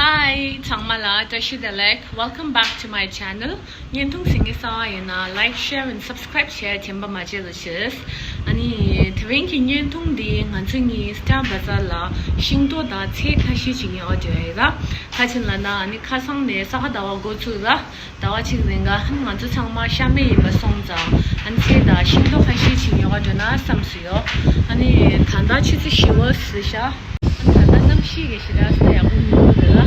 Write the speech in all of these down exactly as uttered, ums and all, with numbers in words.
Hi, ཚང་མ་ལ་བཀྲ་ཤིས་བདེ་ལེགས། Welcome back to my channel. བརྙན་ཐུང་གཟིགས་མཁན་གསར་པ་ཡིན་ན་like, share and subscribe བྱེད་དྲན་པ་མ་བརྗེད་རོགས་ཞུ། ཨ་ནི་དེ་རིང་གི་བརྙན་ཐུང་འདི་ང་ཚོ་གཉིས་Star Bazaar ལ་ཤིང་ཏོག་དང་ཚལ་ཁ་ཤས་ཅིག་ཉོ་བར་འགྲོ་ཡ་ཡིན་ལ། ག་རེ་ཡིན་ལབ་ན་ཨ་ནི་ཁ་སང་ནས་ས་ག་ཟླ་བ་འགོ་བཙུགས་ལ། ཟླ་བ་གཅིག་རིང་ག་ང་ཚོ་ཚང་མ་ཤ་མེད་ཡིན་པ་སོང་ཙང་ཨ་ནི་ཚལ་དང་ཤིང་ཏོག་ཁ་ཤས་ཅིག་ཉོ་ག་འགྲོ་ན་བསམ་སོང་ཡོད། ཨ་ནི་ད་ལྟ་ཆུ་ཚོད་བཞི་པ་ཟིན་ཤག་ཨ་ནི་ད་ལྟ་གནམ་གཤིས་ཀྱི་ཞེ་དྲག་ས་ཡག་པོ་མི་འདུག་དེ་ལ། ཨ།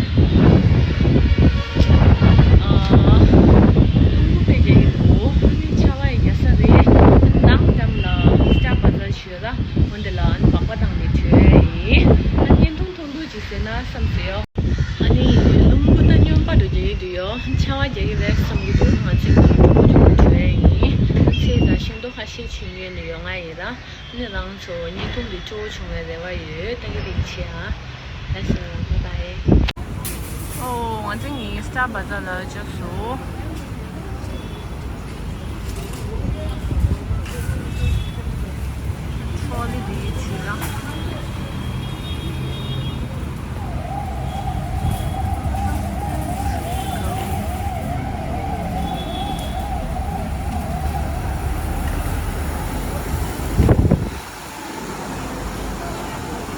རླུང་བུ་དཔེ་རྒྱག་གི་འདུག་ཨ་ནི་ཆར་པ་ཡི་རྒྱག་ས་རེད། ཨ་ནི་ནང་འགྲམ་ལ་Star Bazaar ཞིག་ཡོད་ལ། འོ་འདི་ལ་ཨ་ནི་སྦག་སྦག་བཏང་ནས་བྲོས་ཡ་ཡིན། ཨ་ནི་བརྙན་ཐུང་ཐུང་ཐུང་ཅིག་བཟོས་ན་བསམ་སོང་ཡོད། ཨ་ནི་རླུང་བུ་ད་སྨྱོན་པ་འདྲ་རྒྱག་གི་འདུག་ཡོ། ཆར་པ་རྒྱག་གི་རེད་བསམ་གྱི་འདུག་ང་ཚོས་ཀྱི་རླུང་བུ་འཇུག་གི་འགྲོ་ཡ་ཡིན། ཚལ་དང་ཤིང་ཏོག་ཁ་ཤས་ཕྱིན་ཡོད་ནི་ཡོང་ང་ཡིན་ལ། ཨ་ནི་རང་ཚོ་བརྙན་ཐུང་འདི་སྤྲོ་བོ་བྱུང་བའི་རེ་བ་ཡོད། ལྟ་གི་རིགས་བྱེད་ཨ། ལགས་སོ། Bye bye. ཨོ། ང་ཚོ་གཉིས་Star Bazaar ལ་འབྱོར་སོང་། Trolley འདི་ཡི་ཕྱི་ལ།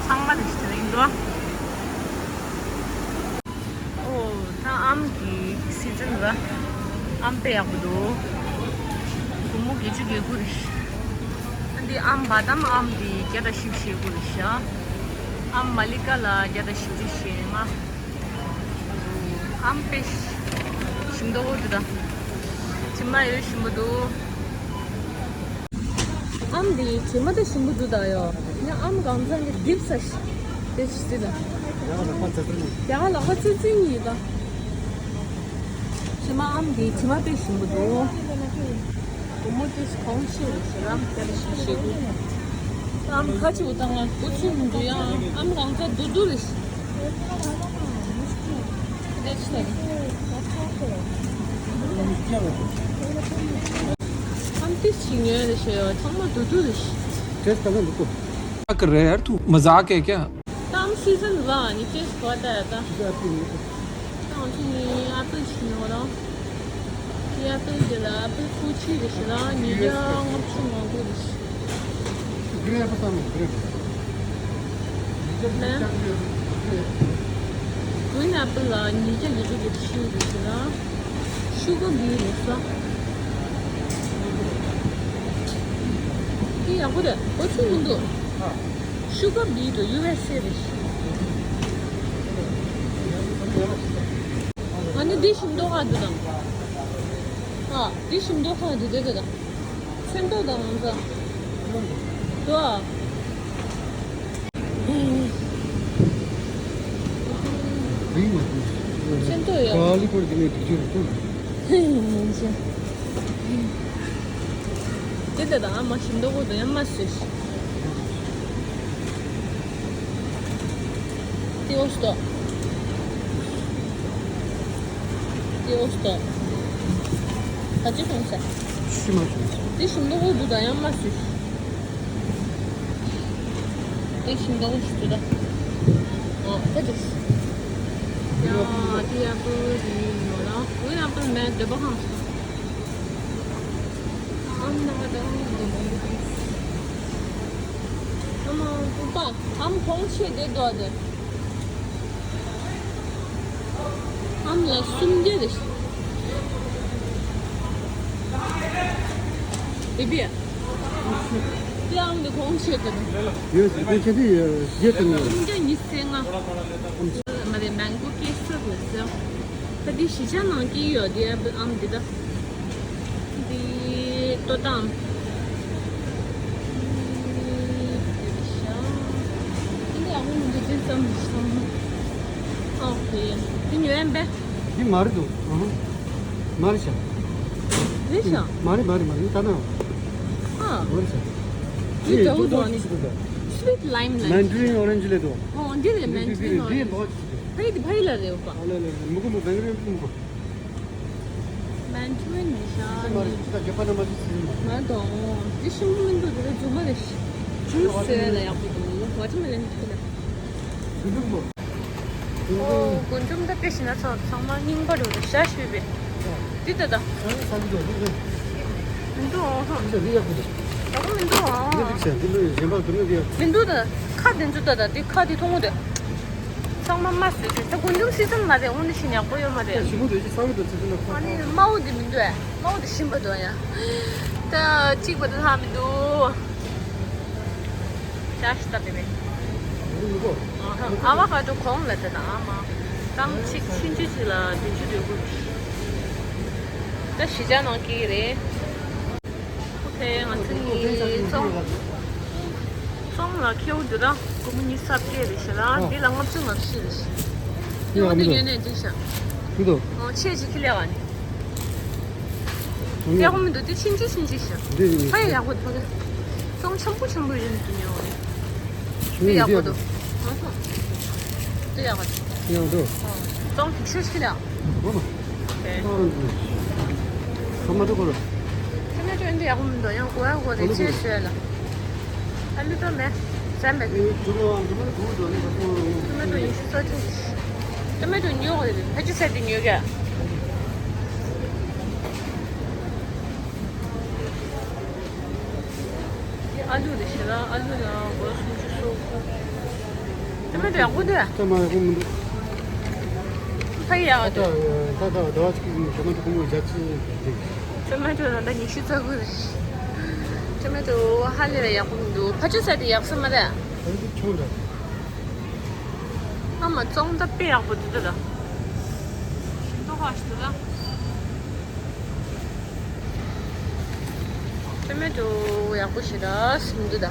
ཚང་མ་དེ་ཞིག་དེ་རིང་འགྲོ། ཨོ། ད་ཨམ་གྱི་season ར། ཨམ་དཔེ་ཡག་པོ་འདུག་སྒོར་མོ་བརྒྱད་ཅུ་གྱ་དགུ་རེད། འདི་ཨམ་བ་དམ་ཨམ་འདི་བརྒྱ་དང་བཞི་བཅུ་ཞེ་དགུ་རེད་ཤག་ཨམ་མ་ལི་ཀ་ལ་བརྒྱ་དང་བཞི་བཅུ་ཞེ་ལྔ། ཨམ་དཔེ་ཞིམ་མདོག་པོ་འདུག་ད། དྲི་མ་ཡོད་ཞིམ་པོ་འདུག་ཨམ་འདི་དྲི་མ་དེ་ཞིམ་པོ་འདུག་ད་ཡོ། ཡང་ཨམ་གང་ཚང་གི་རྡིབ་ས་ཞིག་དེ་ཞིག་རྩི་ད། ཡ་ལག་པ་ཚ་ཚ་ནི། ཡ་ལག་པ་ཚ་ཚ་ཡིན་ད། དྲི་མ་ཨམ་འདི་དྲི་མ་དཔེ་ཞིམ་པོ་འདུག་སྒོར་མོ་དེ་གོང་ཆེ་རེད་ཟེར་ཨམ་དེ་ལ་ཞིག་ཤེས་དགོས། ཨམ་ཁ་ཅིག་འུ་ཐང་ལ་གོ་ཚུལ་མི་འདུག་ཡང་ཨམ་གང་ཚང་རྡུག་རྡུག་རེད། हम किस चीज़ में रहे हो? ཚང་མ་རྡུག་རྡུག་རེད། टेस्ट करना रुको। क्या कर रहे हैं यार तू? मजाक है क्या? तम सीजन वन ये टेस्ट होता है ता। तम चीनी एप्पल छिनो रा। ये एप्पल दिला, एप्पल कुची दिला, निया ngapchu ngagu this. Green Apple सामने, ग्रीन एप्पल। मैं ग्रीन एप्पल ला निया ये जो दिस दिला। ཤུ་གུ་འབིའི་རེད་ས། འདི་ཡག་པོ་རེད། གོ་ཚུལ་མི་འདུག་ཤུ་གུ་འབིའི་འདུག་ཡུ་ཨེས་ཨེ་རེད། ཨ་ནི་འདི་ཞིམ་མདོག་ཁ་འདུག་དང་། ཨ། འདི་ཞིམ་མདོག་ཁ་འདུག་དེ་དེ་དང་། ཚོན་མདོག་དང་ང་ཚོ། འདུག་ཨ། ཚོན་མདོག་ཡོད། ཀ་ལི་ཕོར་གྱི་ནས་དུས་ཆེན་རེད་དམ། མིན་ཆེ། དེ་ལྟ་དང་ཨ་མ་ཞིམ་མདོག་པོ་དང་ཡང་མ་བཟོས། ཏི་འོ་སྟོ། ཏི་འོ་སྟོ། ད་ཅི་གང་ཟེར། ཤི་མ་ཤི། དེ་ཞིམ་མདོག་པོ་འདུག་དང་ཡང་མ་བཟོས། དེ་ཞིམ་མདོག་ཞིག་འདུག་ད། ཨོ་ད་དེ། ཡ་དེ་ཡ་པུ་རི་ཡོད་ལ། འོ་ཡ་པུ་མེད་འདོད་པ་ཧང་སོང་། ཨམ་ན་ད་ཧང་སོང་། ཨ་མ་པུ་པ་ཨམ་ཁོང་ཆེ་དེ་དོ་དེ། ཨམ་ལ་སུམ་བརྒྱ་རེད། བི་བི། དེ་ཨང་དེ་གོང་ཆེ་དེ་རེད། ཡོད་སུམ་བརྒྱ་དེ་བརྒྱད་དང་ཉེར། སུམ་བརྒྱ་ཉི་ཤུ་རྩ་ལྔ། མ་རེད། མེང་གོ་ཀེ་སར་རེད་ཟེར། ད་དེ་གཞིས་ཆགས་ནང་སྐྱེས་ཡོད་དེ་ཨམ་དེ་ད། འདི་ཏོ་ཏམ། འདི་ཡག་པོ་མི་འདུག་འདི་ཙམ་ཙམ། ཨོ་ཁེ། འདི་ཉོ་ཡན་པས། འདི་མ་རེད་འདུག་ཨ་ཧ། མ་རེད་ཤག་རེད་ཤག་མ་རེད་མ་རེད་མ་རེད། ད་ན། ཨ། མ་རེད་ཤག་འདི་འདྲ་བོ་འདུག་ཨ་ནི། Sweet lime ལ། Mandarin orange ལས་འདུག་ཨོ་འདི་རེད། Mandarin orange། འདི་འདུག་ཕ་ཡི་འདི་ཕ་ཡི་ལ་རེད་འོ་པ། ཨ་ལེ་ལེ་ལེ། མི་གོ་མི་གོ། Mandarin མི་ཤ་ནི། ང་དང་འདི་ཤིང་མི་འདུག་འདི་རྫུན་མ་རེད། ཇུས་ཟེར་ལ་ཡག་པོ་འདུག Watermelon ཁྱེར་ལ། ཇུས་འདུག་གོ། ཨོ། རྒུན་འབྲུམ་ད་དཔེ་ཞིག་ན་ཚང་ཚང་མ་རྙིང་པ་རུ་རུ་ཤ་ཤུས་པས། འདི་ད་ད། ས་ཡི་ས་འདི་འདྲ་འདི་འདྲ། མི་འདུག་ཨོ་ཧོ། འདི་འདྲ་འདི་ཡག་པོ་འདུག་ཡག་པོ་མི་འདུག་ཨོ། འདི་འདི་ཟེར་འདི་འདྲ་གཞན་པ་འདི་འདྲ་འདི་ཡག་མི་འདུག་ད། ཁ་འདི་ཚོ་ད་ད་འདི་ཁ་འདི་མཐོང་གོ་དེ། ཚང་མ་མ་བཟོས་ཤིང་ད་རྒུན་འབྲུམ་སི་ཙམ་ལ་དེ་འོང་ནི་ཞིག་ཡག་པོ་ཡོད་མ་རེད། ཞིམ་པོ་འདུག་ཅི་ཚང་མ་འདུག་ཚི་ཚི་ན་ཁ། ཨ་ནི་དམར་པོ་འདི་མི་འདུག་ཨ། དམར་པོ་འདི་ཞིམ་པ་འདུག་ཡ། ད་གཅིག་པ་ད་ལྷག་མི་འདུག་ཤ་ཤི་ད་པེ་པེ། ཨ་ཧ། ཨ་བ་ཀ་ཏོ་གོང་ལ་ད་ད་ཨ་མ། གྲངས་གཅིག་ཕྱིན་ཆད་གཅིག་ལ་བདུན་ཅུ་དོན་དགུ། ད་གཞིས་ཆགས་ནང་སྐྱེས་རེད། ཨོ་ཁེ། ང་ཚོ་གཉིས་ཙོང་ཙོང་ལ་ཁེའུ་འདི་ར་སྒོར་མོ་ཉི་ཤུ་རྩ་བརྒྱད་རེད་ཤག་ལ། འདི་ལ་ལྔ་བཅུ་ང་བཞི་རེད་ཤག་འདི་ཡོད་ནི་ཡོད་ནས་འགྲིག་ཤག་འདི་དོ། ཨོ་ཆེ་ཅིག་ཁི་ལེ་བ་ནི། ཡག་པོ་མི་འདུག་འདི་ཕྱིན་ཅི་ཕྱིན་ཅི་ཤག་འདི་ཡིན། ཕ་ཡི་ཡག་པོ་འདུག་ཕ་གི་ཙོང་ཆེན་པོ་ཆེན་པོ་ཡིན་འདུག་ཉོ་བ་ནི། འདི་ཡག་པོ་འདུག་ཨོ་ཧོ། འདི་ཡག་པོ་འདུག་ཡག་འདུག་ཙོང་གི་ཆུ་ཤི་ལ། ཨོ་མ། ཨེ། ཨོ་མ། ཁ་མ་འདུག་གོ་ལ། ཁ་མ་འདུག་འདི་ཡག་པོ་མི་འདུག་ཡང་གོ་ཡག་གོ་རེ་ཆེ་ཤོས་ལ། ཨ་ལུ་ཏོ་མེ། ཟན་མེ། ཨེ། ཇུ་མོ་ཇུ་མོ་གོ་ཇོ་ནི་ཁ་ཏོ། ཁ་མ་འདུག་ཉི་ཤུ་རྩ་དྲུག་ཁ་མ་འདུག་ཉོ་གོ་རེ་ཕ་ཅི་ཟ་དེ་ཉོ་ག་ཨ་ལུ་རེ་ཤི་ལ། ཨ་ལུ་ལ་སྒོར་སུམ་ཅུ་སོ་དགུ། ཁ་མ་འདུག་ཡག་པོ་འདུག་ད་མ་ཡག་པོ་མི་འདུག་ཕ་ཡག་ད་འདུག་ད་ད་ད་ཅིག་ཁ་མ་འདུག་གོང་བཞག་ཅི་འདུག་ཁ་མ་འདུག་ད་ད་ཉི་ཤུ་རྩ་དགུ་རེད། ཁ་མ་འདུག་ཧ་ལས་ཡག་པོ་མི་འདུག་ཕ་ཅི་ཟ་དེ་ཡག་ས་མ་རེད། ད་འདི་ཆུང་འདྲ། ཨ་མ་ཙོང་ད་དཔེ་ཡག་པོ་འདུག་ད་ད། ཤིང་ཏོག་ཁ་ཤི་འདུག་ད། ཊོ་མེ་ཊོ་ཡག་པོ་ཞེ་དྲག་ཟིན་འདུག་ད།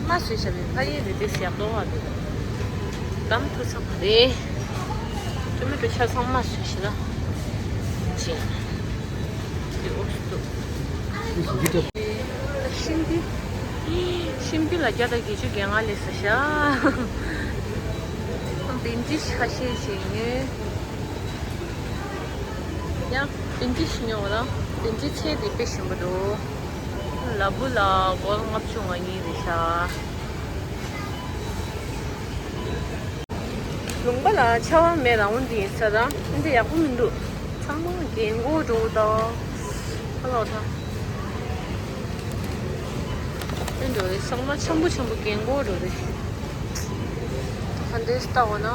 མ་བཟོས་བྱ་བའི་ཕ་ཡུལ་རེ་ལྟོས་ཡག་པོ་བ་འདུག་ད། དམ་ཐུག་ཚང་མ་རེད། ཊོ་མེ་ཊོ་ཆ་ཚང་མ་བཟོས་ཞེ་དྲག་ཅེས། དེ་འོ་སུ་འདུག་ཤིང་འདི། ཤིང་འདི་ལ་བརྒྱ་དང་བརྒྱད་ཅུ་གྱ་ལྔ་ལས་ས་ཤ། བེན་ཅིག་ཁ་ཤས་ཤིག་ཉོས། ཡང་བེན་ཅིག་ཉོ་ལ། བེན་ཅིག་ཚད་དེ་དཔེ་ཞིམ་པོ་འདུག་ལ་བུ་ལ་སྒོར་ལྔ་བཅུ་ང་གཉིས་རེད་ཤག་ལུང་པ་ལ་ཆར་པ་མེད་རང་འོང་འདི་ཡིན་ས་ར། འདི་ཡག་པོ་མི་འདུག་ཚང་མ་རྒན་གོག་འགྲོ་དང་། ཧ་ལོ་ད། ཨེ་འགྲོ་རེད། ཚང་མ་ཆམ་པོ་ཆམ་པོ་རྒན་གོག་འགྲོ་རེད། ག་འདྲས་ལྟ་བ་ན།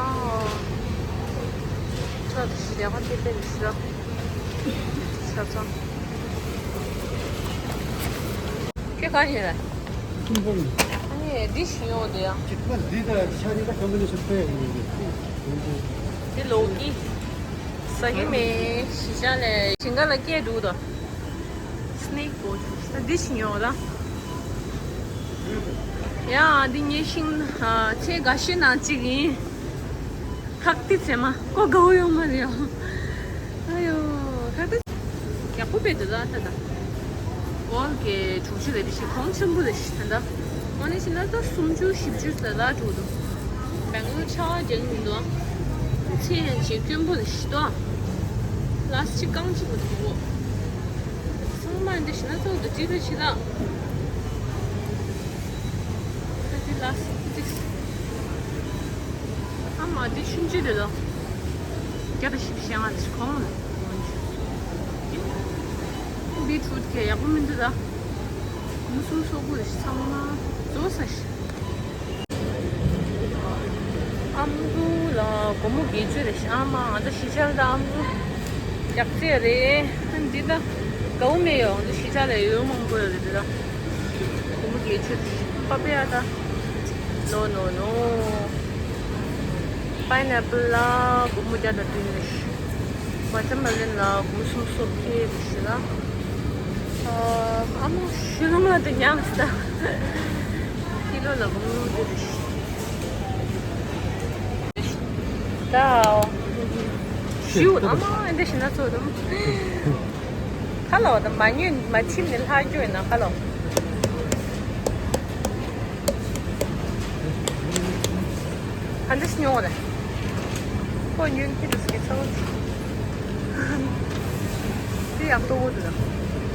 ཁྲ་དེ་ཞི་ལས་ཀ་དེ་པེ་རེད་ཤི་ད། ཆ་ཚང་། ཁྱེད་ག་ཡིན་ར། ཨ་ནི་འདི་ཞིག་ཡོང་དེ་ཡང་། འདི་ལོ་ཀི། ཟ་གི་མེད། གཞིས་ཆགས་ལས་ཞིང་ཁ་ལ་སྐྱེས་འདུག་དོ། སི་ནེག་བོ་ཊལ། འདི་ཞིག་ཡོང་ལ། ཡ་འདི་ངའི་ཤིང་ཚེ་འགའ་ཤས་ནང་གཅིག་ཡིན། ཁག་ཏི་ཚེ་མ་ཀོ་དགའ་བོ་ཡོང་མ་རེད། ཨ་ཡོ། ཁག་ཏི་ཡག་པོ་དཔེ་འདུག་ལ་ད་ལྟ། ཨོལ་གྱི་གྲོང་ཆུ་རེད་ཤི་གོང་ཆེན་པོ་རེད་ཤི་ད་ལྟ། ཨོ་ནི་ཤི་ན་ད་སུམ་ཅུ་བཞི་བཅུ་ཟ་ལ་འགྲོ་འདུག་བེང་ལོར་ཆ་བ་རྒྱག་མི་འདུག་ཚེ་ཡང་ཆེ་སྐྱོན་པོ་རེད་ཤི་ཏོ། ལ་སི་ཅི་རྐང་གཅིག་པོ་འདུག་ཚང་མ་འདི་ཤི་ན་ཚོགས་འདུ་ཅི་རེད་ཤི་ད། ད་འདི་ལ་སི་ཅི། ཨ་མ་འདི་ཆུང་ཆུང་རེད་ལོ། བརྒྱ་དང་བཞི་བཅུ་ཞེ་ལྔ་འདི་གོང་ལ། བི་ཊི་རུཊ་གི་ཡག་པོ་མི་འདུག་ད། མུ་སུམ་སོག་པོ་རེད་ཤི་ཚང་མ་བཟོ་ས་ཤི། ཨམ་ཅུ་ལ་སྒོར་མོ་བརྒྱད་ཅུ་རེད་ཤག་ཨ་མ་ང་ཚོ་གཞིས་ཆགས་ལ་ཨམ་ཅུ་ཡག་རྩེ་རེད། འདི་ད་དགའ་བོ་མེད་ཡོད། ང་ཚོ་གཞིས་ཆགས་ལ་ཡོད་མང་པོ་ཡོད་རེད། འདི་ད་སྒོར་མོ་བརྒྱད་ཅུ་རེད། པ་པེ་ཡ་ད། ནོ་ནོ་ནོ། པའི་ནེ་པལ་ལ་སྒོར་མོ་བརྒྱ་དང་བདུན་རེད། ཝ་ཊར་མེ་ལོན་ལ་སྒོར་མོ་སུམ་ཅུ་སོ་བརྒྱད་རེད་ཤག་ཨ་མ་ཤི་ལོ་མ་དེ་ཉག་ས། ཀི་ལོ་ལ་སྒོར་མོ་བདུན་རེད། ད། ཞུ་ཨ་མ་ཨེ་འདྲ་ཞིག་ན་ཚོད་དམ། ཁ་ལོ་ད་མ་ཉོས་མ་ཁྱིམ་ནས་ལྷག་རྒྱུ་ཡིན་ན་ཁ་ལོ། ག་འདྲ་ཞིག་ཉོ་བ་རེད། ཁོ་ཉོས་ཁྱི་རུ་སྐད་ཚ་བོ། དེ་ཡག་ཏོ་བོ་དེ་ལ།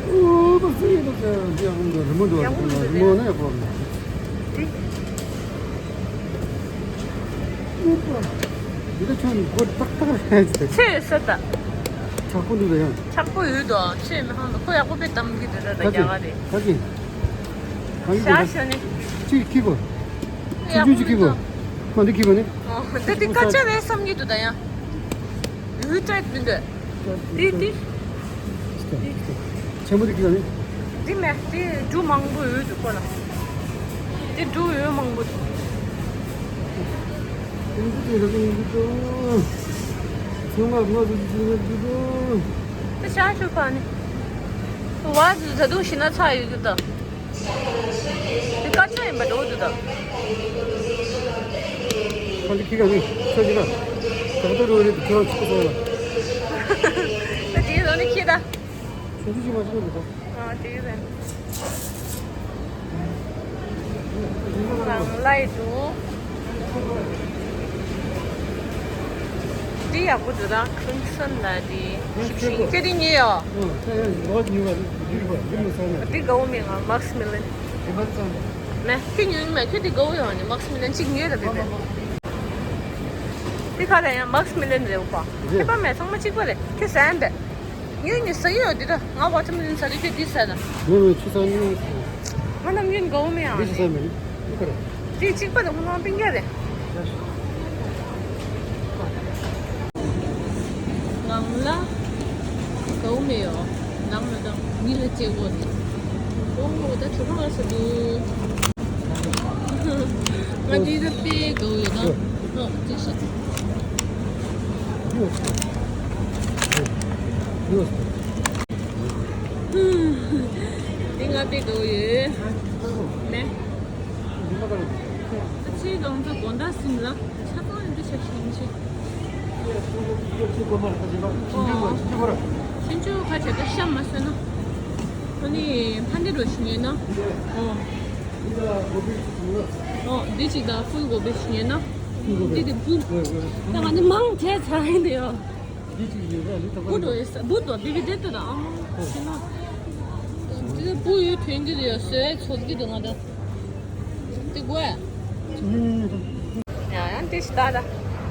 ཨོ་ད་སེ་ད་སེ་ཡག་པོ་འདུག་རི་མོ་འདུག་ཡག་པོ་འདུག་རི་མོ་ནི་ཡག་པོ་འདུག་དེ། འདི་ལ་ཁྱོད་མགོ་ཏག་ཏག་རེད་ཟེར། ཆེ་ས་ད། ཆག་པོ་འདུག་ད་ཡང་། ཆག་པོ་ཡོད་དོ། ཆེ་མི་ཧང་དོ། ཁོ་ཡག་པོ་དཔེ་གཏམ་གི་འདུག་ད། ད་རྒྱ་ག་རེད། ཁ་ཅིག་ཁ་ཅིག་ཤ་ཤ་ནི། ཅིག་ཁྱི་གོ། ཡག་ཆུང་ཆུང་ཅིག་ཁྱི་གོ། མ་འདི་ཁྱི་གོ་ནི། ཨོ་ད་འདི་ཀ་ཅ་རེད་བསམ་གི་འདུག་ད་ཡང་། ཡུལ་ཏྲེད་མི་འདུག་འདི་འདི། ཆེན་པོ་འདི་གི་ལ་ནི། འདི་མེད། འདི་འབྲུ་མང་པོ་ཡོད་འདུག་ཁོ་ལ། འདི་འབྲུ་ཡོད་མང་པོ་འདུག་འདི་ཤ་ཤུ་པ་ནི། བ་ཟུ་ད་དུང་ཤི་ན་ཚ་ཡོད་འདུག་ད། དེ་དཀར་ཆ་ཡིན་པ་འགྲོ་འདུག་ད། ཁ་ལི་ཁི་ག་ནི་ཁྱོད་ཀྱི་ན། ད་ལྟ་རོ་རེད་ཁྱོད་རང་ཚུགས་སོང་ལ། ད་དེའི་ལོ་ནི་ཁྱི་ད། ཁྱོད་ཚུགས་ཅི་མ་ཚུགས་འདུག་ད། ཨ་དེ་རེད། རང་ལ་ཡི་འདུག་འདི་ཡག་པོ་འདུག་ར། ཁྲུན་སན་ལ་འདི་ཞིབ་ཞིབ་ཁྱེད་འདི་ཉོས་ཡོད། འདི་གའུ་མི་ང་མག་སི་མི་ལན། མེད་ཁྱེད་ཉོས་མེད། ཁྱེད་འདི་གའུ་ཡོད་ནི་མག་སི་མི་ལན་གཅིག་ཉོས་ར་བེ་བེ། འདི་ཁ་ལ་ཡང་མག་སི་མི་ལན་རེད་པ། ཁྱེད་པ་མེད་ཚང་མ་གཅིག་པ་རེད། ཁྱེད་ཟན་བེ། ངས་ངས་ཟ་གི་ཡོད་འདི་ད། ང་ཝ་ཊར་མེ་ལོན་ཟ་དུས་ཁྱོད་འདི་ཟ་ན། ངས་ངས་ཆུ་ཚང་ཉུང་། ང་ནམ་རྒྱུན་དགའ་བོ་མེད་ཨང་། འདི་ཆུ་ཚང་མེད་ནི། འདི་ག་རེད། འདི་གཅིག་པ་དང་ཁོ་ནང་སྤུན་ཀྱག་རེད། ངང་ལ་དགའ་བོ་མེད་ཡོད། ནང་ལ་དང་མི་ལ་བཅད་དགོས་ནི། ཨོ་ད་གྲོད་ཁོག་ལ་ཟ་འདུག་ང་འདི་ལ་དཔེ་དགའ་བོ་ཡོད་ན། ཨོ་ཅི་ཞིག་འདི་ང་དཔེ་དགའ་བོ་ཡོད། ནས། ཕྱིའི་གང་ཚོ་དགོང་དག་སིམ་ལ་ཆ་ཚང་ཡོད་འདི་ཆ་ཤིང་ཆེ། ཆུང་ཆུང་ཁ་བྱེད་ད་ཤ་མ་ཟོས་ན། ཁོ་ནི་ཕ་འདི་རོ་ཞིག་ཉོས་ན། ཨོ། ཨོ་འདི་གཅིག་དང་ཕུལ་གོ་བེ་ཞིག་ཉོས་ན། འདི་དེ་བུ། ད་ང་ནི་མང་ཆེ་ཚ་ཡིན་དེ་ཡོ། འདི་གཅིག་ཉོས་ན་འདི་ཐོག་བུ་འགྲོ་ཡོད་ས་བུ་དོ་བི་བི་དེ་ཏོ་ད་ཨ་མ་ཁྱེད་ན། འདི་བུ་ཡོད་ཐོན་གི་རེད་ཡོ། སོས་ཚོད་གི་འདུག་ང་ད། དེ་དགོས། ཡང་ཡང་དེ་ཞིག་ད་ད།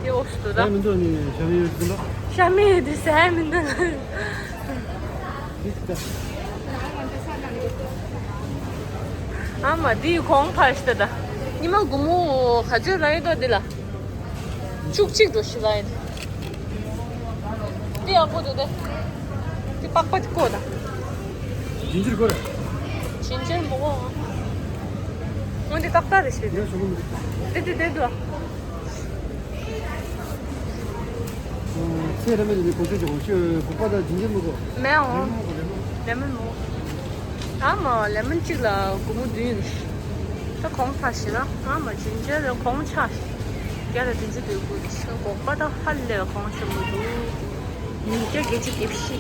དེ་ཨོ་སི་དུ་ད། ཤ་མི་འདུག་ནི་ཤ་མི་ཡོད་ཟིན་ལ། ཤ་མི་ཡོད་དེ་ཟ་མི་འདུག་ཨ་མ་འདི་གོང་འཕར་ཞིག་ད་ད། ཉི་མ་དགུང་མོ་ག་ཚོད་ལ་ཡོད་ད་འདི་ལ། བཅུ་གཅིག་འགྲོ་ཞིག་ལ་ཡོད། འདི་ཡག་པོ་འདུག་སྟེ། འདི་པགས་པ་འདི་བཀོག་དང་། ཇིན་ཇར་བཀོག་ར། ཇིན་ཇར་མི་བཀོག་ཨང་། འོ་འདི་ཏག་ཏག་རེད་ཤེས། འདི་ཞོག་མི་འདུག་འདི་འདི་འདི་འདུག་ཨ། ཚེ་རིང་མོ་འདི་ནི་གོང་ཚད་ཀྱི་འོ་ཤོད་གོ་པ་དང་ཇིན་ཇར་མི་བཀོག་མེད་ཨང་། ལེ་མོན་བཀོག་ལེ་མོན། ལེ་མོན་མི་བཀོག་ཨ་མ་ལེ་མོན་གཅིག་ལ་སྒོར་མོ་བདུན་རེད། ད་གོང་ཚ་ཞིག་ན་ཨ་མ་ཇིན་ཇར་ལ་གོང་ཆ་ཞིག་རྒྱ་ལ་དུས་ཚོད་དུས་དགོས་ཀྱི་ཞིག་ན་གོག་པ་ད་ཧ་ལས་པ་གོང་ཆེན་པོ་འདུག་ཉིས་བརྒྱ་བརྒྱད་ཅུ་གྱ་བཞི།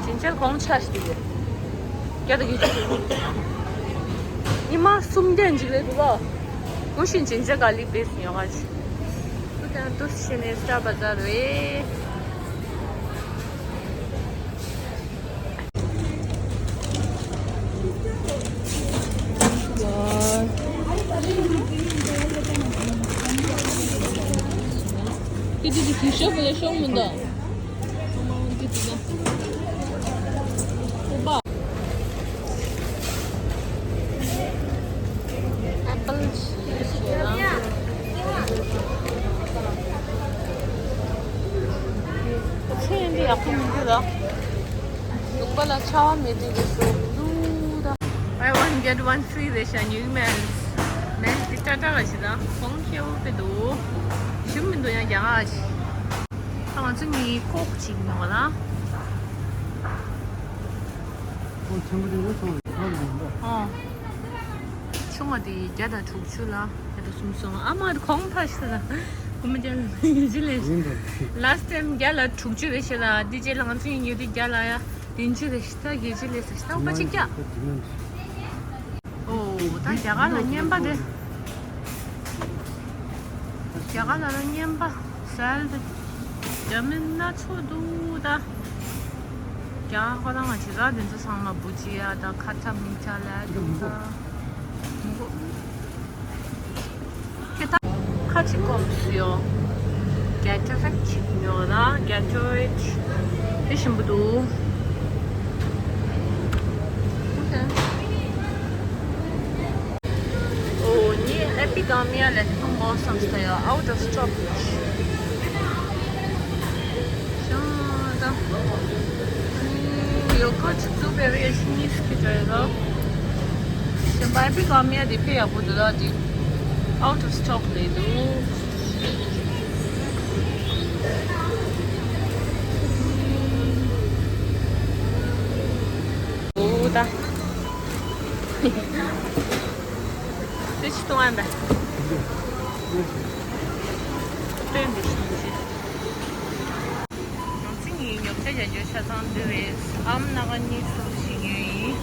ཇིན་ཇར་གོང་ཆ་ཞིག་འདུག་རྒྱ་ལ་བརྒྱད་ཅུ་གྱ་བཞི། ཉི་མ་གསུམ་བརྒྱ་འཇིག་ལས་འདུག་ལ། མུ་བཞིན་ཇིན་ཇར་ག་ལི་བེས་ཉོ་ག་ཞིག་ཏུ་དང་ཏུ་ཤི་ནས་སྟ་བ་ཛར་བས། ཏི་ཏི་ཏི་ཏི་ཤོག་གི་ལ་ཤོག་མི་འདུག་ཨེ་པལ་ཞིག་ལ། ཚེ་འདི་ཡག་པོ་མི་འདུག་ལ། ལུག་པ་ལ་ཆ་བ་མེད་དུས་རེད་སོ་མི་འདུག་ད། Buy one get one free རེད་ཤག་ཉུག་མེལ། མེལ་འདི་ཏྲ་ཏྲ་ག་ཞིག་ད་གོང་ཁེ་བོ་པེ་འདུག་ཞིམ་མི་འདུག་ཡང་རྒྱ་ག་ཞིག་ད་ང་ཚོ་གཉིས་ཀོག་ཅིག་ཉོ་ལ། ཨོ་ཆེན་པོ་དེ་ཚོ་སོང་རེད་ཨོ། ཆུང་བ་དེ་བརྒྱ་དང་དྲུག་ཅུ་ལ་བརྒྱ་དང་སུམ་ཅུ་སོང་ཨ་མ་གོང་འཕར་ཞིག་ལ། སྐུ་མ་ཅན་ཡོད་ཅི་ལས། ཡིན་པ། Last time བརྒྱ་ལ་དྲུག་ཅུ་རེད་ཤག་ལ་འདི་རྗེས་ལ་ང་ཚོ་གཉིས་ཉོས་དུས་བརྒྱ་ལ་ཡ་བདུན་ཅུ་རེད་ཤག་ད་བརྒྱད་ཅུ་ལས་ཟེར་ཤག་ད་ཨོ་པ་གཅིག་རྒྱ། ཨོ་ད་རྒྱ་གར་ལ་བརྙན་པ་དེ། རྒྱ་གར་ལ་ར་བརྙན་པ་ཟལ་དེ། རྒྱ་མི་སྣ་ཚོགས་འདུག་ད། རྒྱ་གར་ཁོ་རང་ང་ཅི་ར་དེ་ཚོ་ཚང་མ་བུ་ཅི་ཡ་ད་ཁ་ཐ་མི་ཐ་ལ་འདུག་ད། མི་གོ་ཁྱེད་ད་ཁ་ཅིག་སྐོམ་སུ་ཡོད། Gatorade ཉོ་ལ། Gatorade དེ་ཞིམ་པོ་འདུག་ཨོ་ནི་ཨེ་པི་ག་མི་ཡ་ལས་ཐུང་མོ་སམ་སྟེ་ཡ་out of stock ཞང་ད། ཡོ་གར་ཆུ་ཚོད་པེ་རེ་ཤི་ནི་སྐྱིད་རེད་ལ། ཞིམ་པ་ཨེ་པི་ག་མི་ཡ་དེ་དཔེ་ཡག་པོ་འདུག་ལ། དེ་out of stock ལས་འདུག་འོ་ད། དེ་ཆི་གཏོང་ཨ་འདྲ། སྟོན་འདི་ཞིག་ཅི། ང་ཚོ་གཉིས་ཉོ་ཆ་རྒྱག་རྒྱུ་ཆ་ཚང་འདི་རེད། ཨམ་སྣ་ཁ་གཉིས་གསུམ་ཞིག་ཉོས་ཡིན།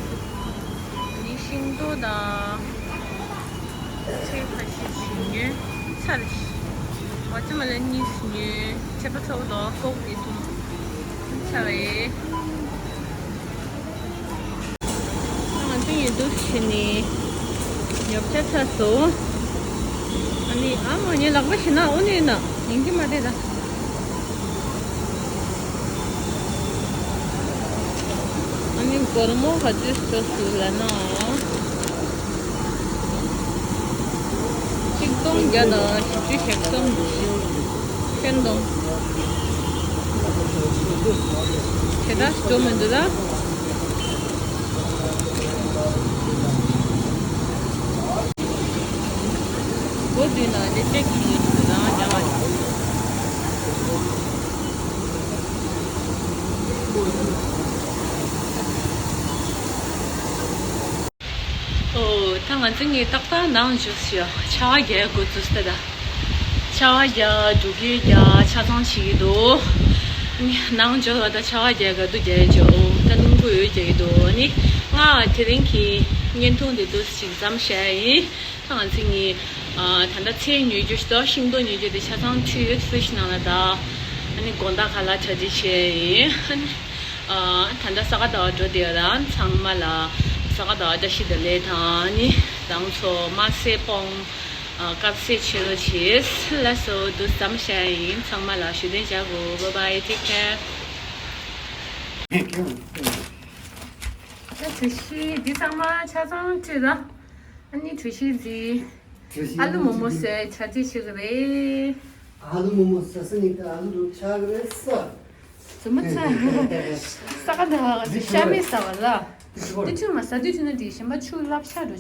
ནི་ཤིང་ཏོག་དང་། ཚལ་ཁ་ཤས་ཤིག་ཉོས། ཚལ་ཞིག་ཝ་ཊི་མེ་ལོན་གཉིས་ཉོས། ཆད་པ་ཚོགས་དང་ཀོག་དེ་གསུམ་ཆ་བས། ང་ཚོ་ཡིན་འདུག་བྱས་ནས་ཉོ་ཆ་ཚར་སོང་། ཨ་ནི་ཨ་མ་ངའི་ལག་པ་ཞིག་ན་འོ་ནས་ན་ཡིན་གྱི་མ་རེད་ད། ཨ་ནི་སྒོར་མོ་ག་ཚོད་ཤོག་ཟེར་ལབ་ན། ཆིག་སྟོང་བརྒྱ་དང་བཞི་བཅུ་ཞེ་གསུམ། ཁྱོན་བསྡོམས། དེ་འདྲ་འགྲོ་མི་འདུག་ད། སྒོ་བསྡུས་ན་ལེ་ཤ་གི་རང་རྒྱ་བ། ཨོ། ད་ང་ཚོ་ངའི་ཏག་ཏག་ནང་འཇུག་ཞིག་ཆར་པ་རྒྱག་འགོ་བཙུགས་ས་ད། ཆར་པ་རྒྱག་འབྲུག་སྐད་རྒྱག་ཆ་ཚང་བྱེད་ཀྱི་འདུག་ནང་འཇོག་ལ་ད་ཆར་པ་རྒྱག་ག་དུས་རྒྱག་ཡོད་ཅོག་ད་རླུང་བུ་ཡོད་རྒྱག་གི་འདུག་ནི་ང་དེ་རིང་གི་བརྙན་ཐུང་འདི་འདུག་ཅིག་མཚམས་བཞག་ཡིན། ད་ང་ཚོ་གཉིས་ཨ་ད་ལྟ་ཚལ་ཉོ་རྒྱུ་ཞིག་དང་ཤིང་ཏོག་ཉོ་རྒྱུ་དེ་ཆ་ཚང་ཁྲིད་ཡོད། ཧྥི་རིཇ་ནང་ལ་ད། ཨ་ནི་དགོང་དག་ག་ལ་གྲ་སྒྲིག་བྱས་ཡིན། ཨ་ནི་ཨ་ད་ལྟ་ས་ག་ཟླ་བ་འགྲོ་བསྡད་ཡོད། ད་ཚང་མ་ལ་ས་ག་ཟླ་བ་བཀྲ་ཤིས་བདེ་ལེགས་དང་ཨ་ནི་རང་ཚོ་དམར་ཟས་སྤོང་། ཨ་དཀར་ཟས་ཕྱེ་རོགས་བྱེད། ལགས་སོ། འདུག་མཚམས་བཞག་ཡིན། ཚང་མ་ལ་བཞུགས་གདན་འཇགས་དགོས། Bye bye, take care. ད་གྲོ་ཞིབ་འདི་ཚང་མ་ཆ་ཚང་ཁྲིད་ད། ཨ་ནི་གྲོ་ཞིབ་འདི་ཨ་ལུ་མོ་མོ་ཟེར་ཆ་ཅི་ཞིག་རེད། ཨ་ལུ་མོ་མོ་ཟེར་ས་ནི་ད་ཨ་ལུ་རུ་ཆགས་རེད་ས། ཟེར་མ་ཚད། ས་ག་ཟླ་བ་ཤ་མེད་ཟ་བ་ལ། དེ་ཆུ་མ་ཟ་དུས་ཆུ་ན་དེ་གཞན་པ་ཆུ་ལབ་ཤ་འགྲོ།